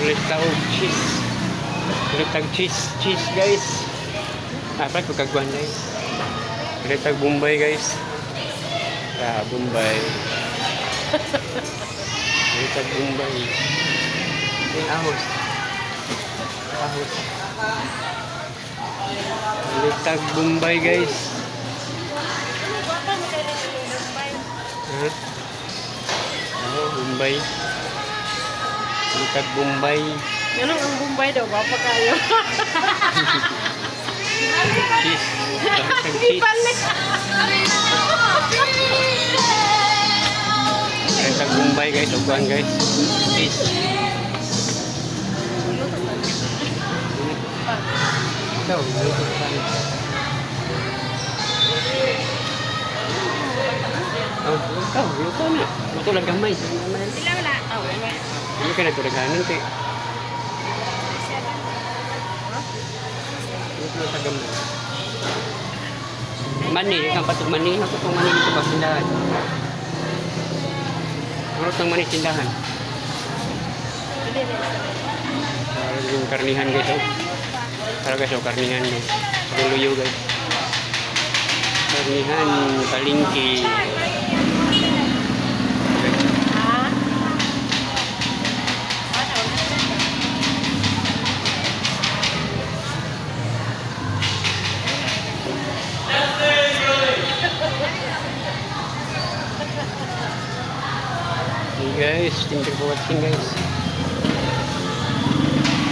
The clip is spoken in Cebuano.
Palit ta og cheese. Palit tag cheese, cheese, guys. Ah, palit ko kagwan, guys. Palit tag Bombay, guys. Ah, Bombay. Palit tag Bombay. Ay, ahos. Ahos. Palit tag Bombay, guys. Ha? Oh, Bombay. Palit tag Bombay. Anong ang Bombay daw? Gwapa kayo. Cheese. Palit tag cheese. Palit. Palit tag Bombay, guys. Uguan, guys. Cheese. Ikaw, luto pa. Oh, ikaw, luto na. Luto lang gamay. Sila wala. Oh, wala. Hindi ka nagtulaganan kay. Luto lang sa gamay. Mani, ikaw patog mani. Ako itong mani dito ba tindahan? Urot ng mani tindahan. Parang yung karnihan, guys. Oh. Para, guys, oh, karnihan, guys. Luluyo, guys. Karnihan, palengke. Guys. Ha? Hey guys, thank you for watching, guys.